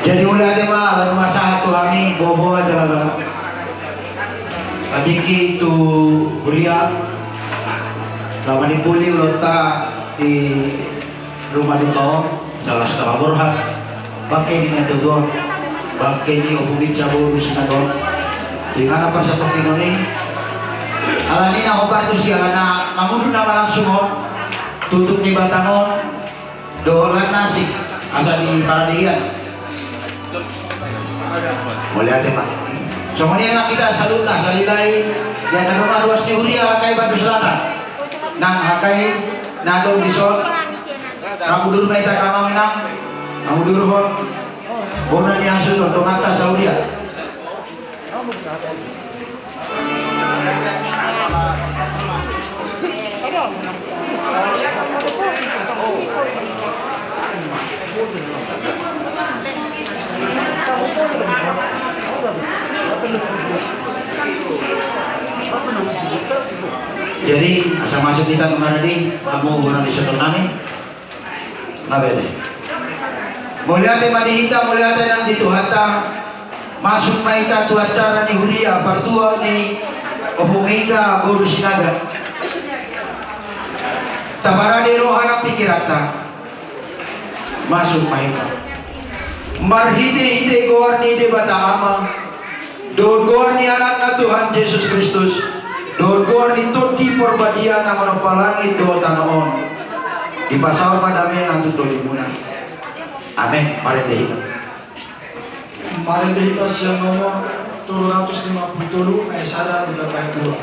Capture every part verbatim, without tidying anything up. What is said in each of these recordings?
Jadi mauliate ma ala nunga sahat tu hami boaboa jala adingki tu huria, laho manipuli ulaonta di ruma duka on, salah satu borhat, bangke ni na togu on, bangke ni Ompu Mica boru Sinaga on. Tu inganan parsatongkinon i, alani na hombar tusi ala na mangudut nama langsung on, tutup ni batang on, dohot lan na asing, asa di parade hian. Mauliate ma. Songon i nang hita saluhutna, saleleng i, di angka dongan ruas ni huria H K I Bandung Selatan. Nang H K I na adong dison, rap udur ma hita, amang inang, mangudurhon bona ni hasuhuton donganta sahuria. Jadi asa masuk hita nunga rade, hamu bona ni suhut nami. Nga bete. Mauliate ma di hita, mauliate nang di Tuhanta. Masuk ma hita tu acara ni huria partuaon ni Ompu Mica boru Sinaga. Taparade roha nang pikiranta. Masuk ma hita. Marhitehite goar ni Debata Ama, dohot goar ni Anakna Tuhan Jesus Kristus, dohot goar ni Tondi Porbadia na manompa langit dohot tano on, dipasaor ma damena tu tondimuna. Amen. Marende hita. Marende hita sian nomor tolu ratus lima puluh tolu, ayat sada hingga ayat dua.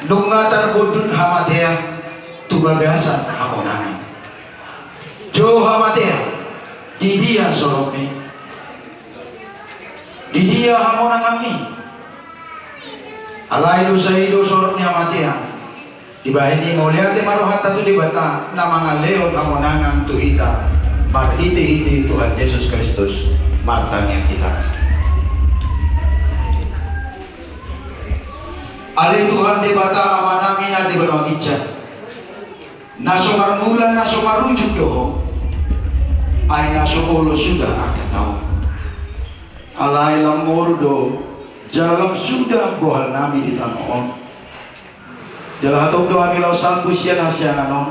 Nunga tarbondut hamatean tu bagasan hamonangan. Jo hamatean, di dia soronmi? Di dia hamonanganmi? Alai dosa i do sorong ni hamatean. Dibahen i mauliate ma rohanta tu Debata na mangalehon hamonangan tu hita marhitehite Tuhan Jesus Kristus. Martangiang hita. Ale Tuhan Debata Amanami na di banua ginjang, na so marmula na so marujung do Ho, ai na so olo suda angka taon. Alai lam moru do jala lam suda bohalnami di tano on. Jala hatop do hami laho salpu sian hasiangan on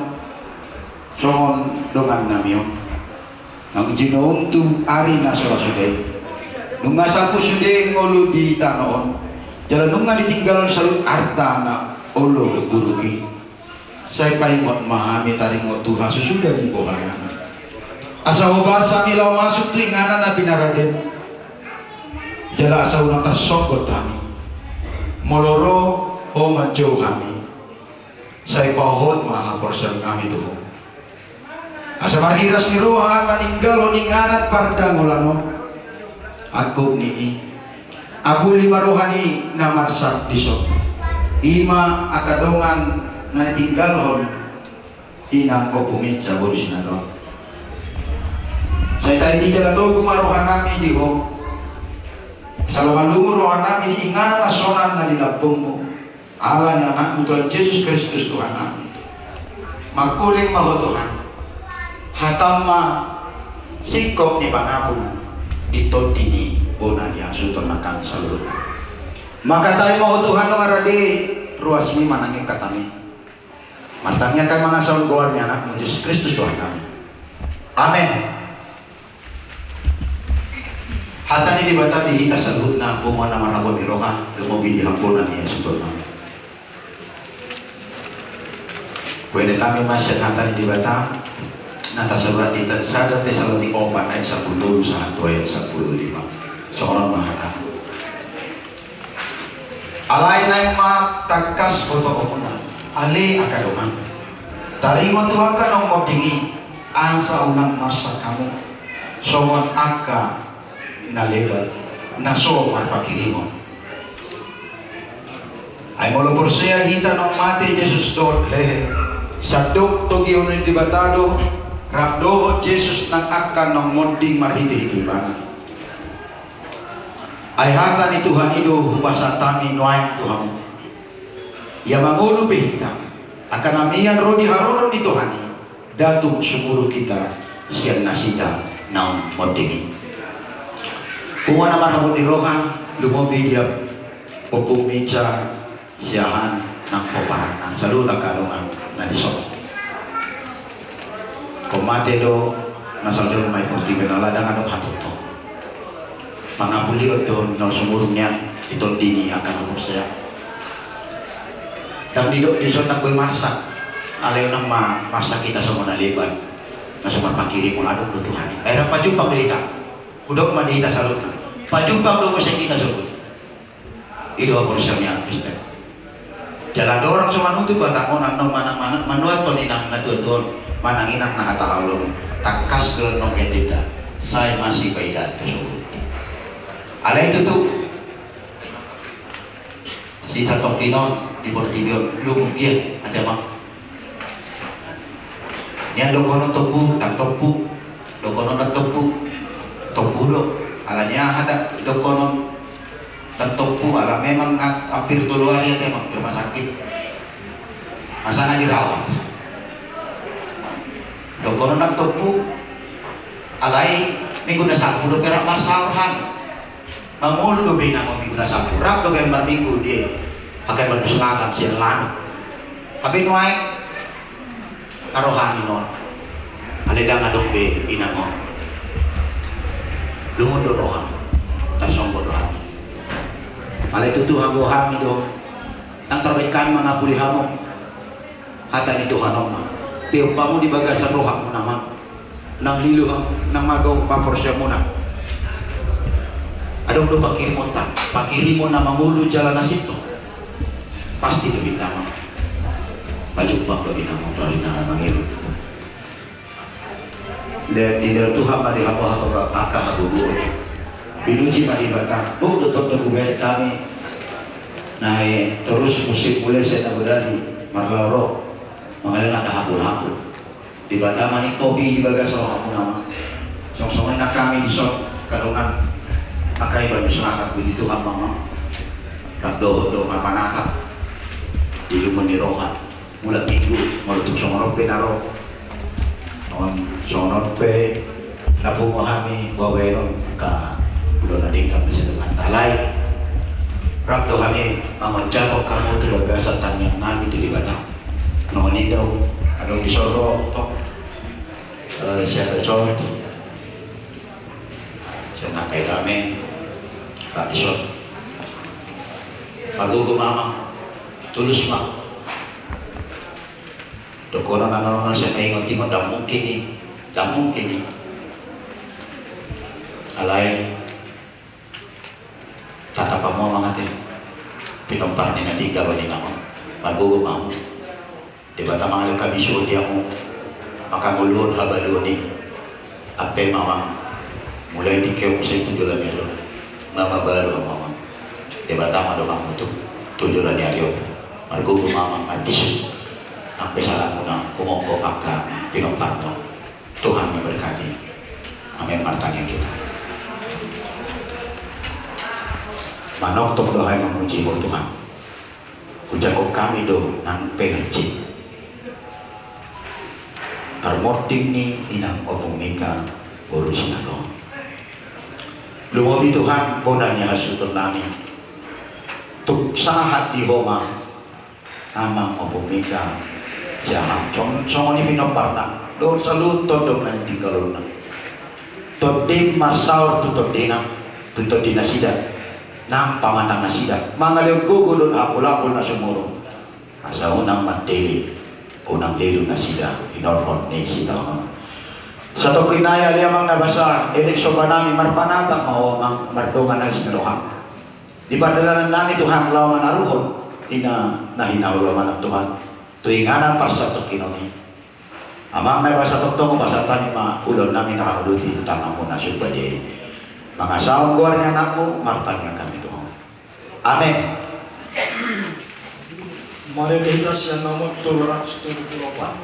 songon dongannami on. Naung jinoum tu ari na so ra sude, nunga salpu sude ngolu di tano on, jala nunga ditinggalhon saluhut arta na olo buruk i. Sai paingot ma hami taringot tu hasusuda ni boha nami, asa hobas hami laho masuk tu inganan na pinarade. Jala asa unang tarsonggot hami. Molo ro Ho manjou hami, sai pahohot ma haporseaon nami tu Ho. Asa marhiras ni roha maninggalhon inganan pardangolan on. Angkup ni i, apuli ma roha ni na marsak dison. I ma angka dongan na nitinggalhon inang Ompu Mica boru Sinaga on. Sai taiti jala togu ma roha nami di Ho. Asa lam malungun roha nami di inganan na sonan na di lambungmu. Ala ni Anakmu Tuhan Jesus Kristus Tuhan nami. Mangkuling ma Ho Tuhan. Hatam ma singkop ni pangapul di tondi ni bona ni hasuhuton nangkin saluhutna. Mangkatai ma Ho Tuhan nunga rade ruasmi manangihon hatami. Martangiang hami mangasahon goar ni Anakmu Jesus Kristus Tuhan nami. Amen. Hata ni Debata di hita saluhutna, punguan na marhabot ni roha, lumobi di hangoluan ni hasuhuton nami. Huendehon hami ma sian hata ni Debata na tarsurat di sada Tesalonik opat ayat sampulu tolu sahat tu ayat sampulu lima. Songon on ma hata. Alai naeng ma tangkas botoonmuna, ale angka dongan, taringot tu angka naung monding i, asa unang marsak hamu songon angka na leban na so marpangkirimon. Ai molo porsea hita naung mate Jesus dohot hehe, sandok togihon ni Debata do rap dohot Jesus nang angka naung monding marhitehite Ibana. Ai hata ni Tuhan i do hupasahat hami nuaeng tu hamu. Ia mangolu pe hita, angka na mian ro di haroro ni Tuhan i, ndang tung sumurung hita sian nasida naung monding i. Punguan na marhabot ni roha, lumobi di Ompu Mica, sian nang pomparanna, saluhut angka dongan na dison. Ingkon mate do na saleleng ma i portibi on ala ndang adong hatoto. Pangapulion do na sumurung nian di tondi ni angka na porsea. Ndang didok dison ndang boi marsak. Alai unang ma marsak hita songon na leban na so marpangkirimon, adong do Tuhan i. Ai rap pajumpang do hita. Hudok ma di hita saluhutna, pajumpang do muse hita songon i. I do haporseaon ni halak Kristen. Jala ndorong so manutup batang on annon manang, manang manuathon inang na tuatua on, manang inang na hatahalongan, tangkas do annon endenda, sai masipaidaan do sogot. Alai tutu, sitongkin on di portibi on, lungun gian ate amang. Nian dohonon tompu, ndang tompu. Dohonon ndang tompu, tompu do. Ala ni aha da dohonon ndang tompu, ala memang a-, hampir tolu ari ate amang di rumah sakit. Masa na dirawat. Dohonon ndang tompu, alai minggu na salpu dope rap marsaor hami. Mangolu dope inang on minggu na salpu, rap dope marminggu di Hakai Bandu Selatan sian Lanuk. Hape nuaeng na ro hami non, alai ndang adong be inang on. Lungun do roham, tarsonggot do hami. Alai tutu hagogoon hami do, ndang tarbahen hami mangapuli hamu. Hata ni Tuhan on ma, peop hamu di bagasan rohamuna ma, nang lilu hamu, nang mago haporseaonmuna. Adong do pangkirimonta, pangkirimon na mangolu jala na sintong. Pasti do hita ma pajumpang do hita ma tu ari na mangihut. Di, di dalam Tuhan ma di hamu angka hagogoon. Pinuji ma Debata. Buk do tong na hubahen hami, naeng torus musik mule sian na bodari marlaho ro, mangalehon angka hapulhapul. Debata ma ningkopi di bagas rohamuna ma. Songon songon i nang hami dison, angka dongan, angka iban di songon i, puji Tuhan ma. Rap dohot do marpanatap di lungun ni roha. Mulak minggu, molo tung songon on pe na ro. Songon, songon on pe na pungu hami bahen on angka ulaon na denggan muse dongan, alai rap do hami mangonjak hamu tu bagasan tangiang nami tu Debata. Songon i do, adong dison ro tong, eh, sian resort. Sian angka i rame, rap dison. Margogo ma amang, tulus ma. Dohonon na naeng ingot-ingot, ndang mungkin i, ndang mungkin i. Alai tatap hamu amang ate, pinompar ni na tinggal on, inang on. Margogo ma hamu. Debata mangalehon habisuhon di hamu, mangkangoluhon habaluon i. Ampe ma amang, mulai tingki on muse tu joloan ni ari on, nga mabalu hamu amang. Debata ma donganmu tu, tu joloan ni ari on. Margogo ma amang, marbisuk. Nang pe salamuna humongkop angka pinomparmu. Tuhan memberkati. Amin. Martangiang hita. Manongtong do hami mamuji Ho Tuhan. Hujalo hami do nang pe hansit. Parmonding ni inang Ompung Mika boru Sinaga on. Lumobi Tuhan bona ni hasuhuton nami. Tung sahat di Ho ma amang Ompung Mika siahaan, song-, songon i pinomparna dohot saluhut tondong na tinggalonna. Tondi marsaor tu tondina, tu tondinasida, nang pamatangnasida, mangalehon gogo dohot hapulapul na sumurung. Asa unang mandele, unang lelu nasida hinorhon ni sitaonon. Satongkin nai ale amang na basa, elek somba nami, marpanatang ma Ho amang, mardongan na sidohonon. Di pardalanan nami Tuhan, laho manaruhon i na hinaholongan Tuhan tu inganan parsatongkinon i. Amang na basa, tongtong pasahat hami ma ulaon nami na mangudut i tu tanganmu na sumbadia i. Mangasahon goar ni anakmu, martangiang hami tu Ho. Amen. Marende hita sian nomor tolu ratus tujuh puluh empat.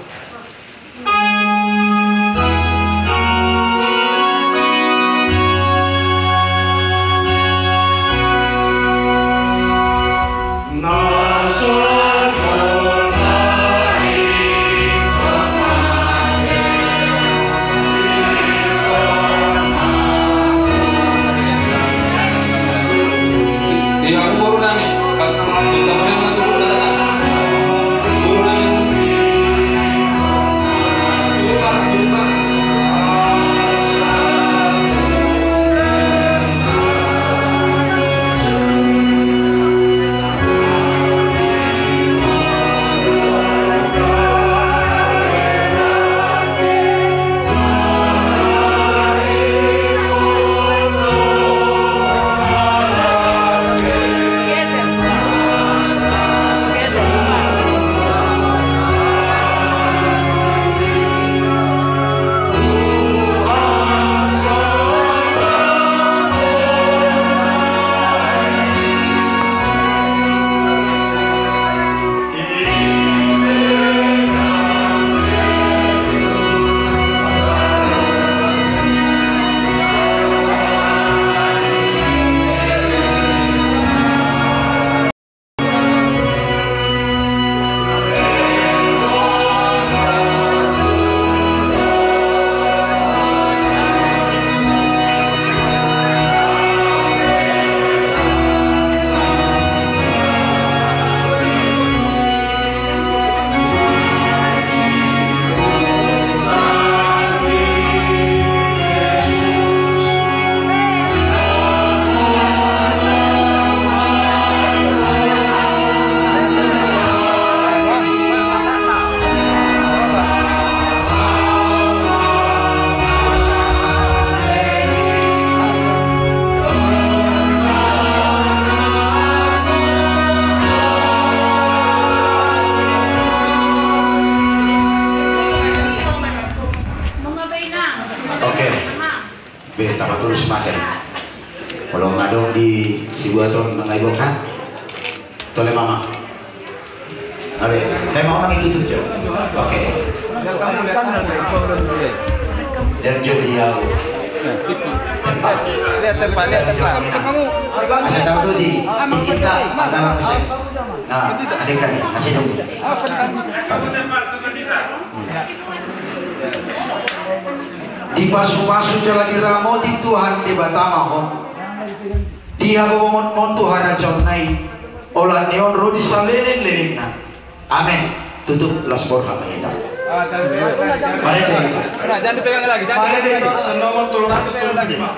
Oke. Be, tapatulus ma ate. Molo nunga adong di sibuat on mangihuthon, tole ma amang. Are, tema on ditutup jo. Oke. Jam jo di au. Tempat. Lihat tempat, lihat tempat. Masih tahu tuh di, di kita, ada apa sih? Nah, ada kan nih, masih dong. Dipasupasu jala diramoti Tuhan Debata ma ho di haboaonmon tu harajaonna i, holan ni on ro di salelenglelengna. Amen. Tutup las borhat ma hita. Marende hita. Marende hita. Sian nomor tolu ratus tolu puluh lima.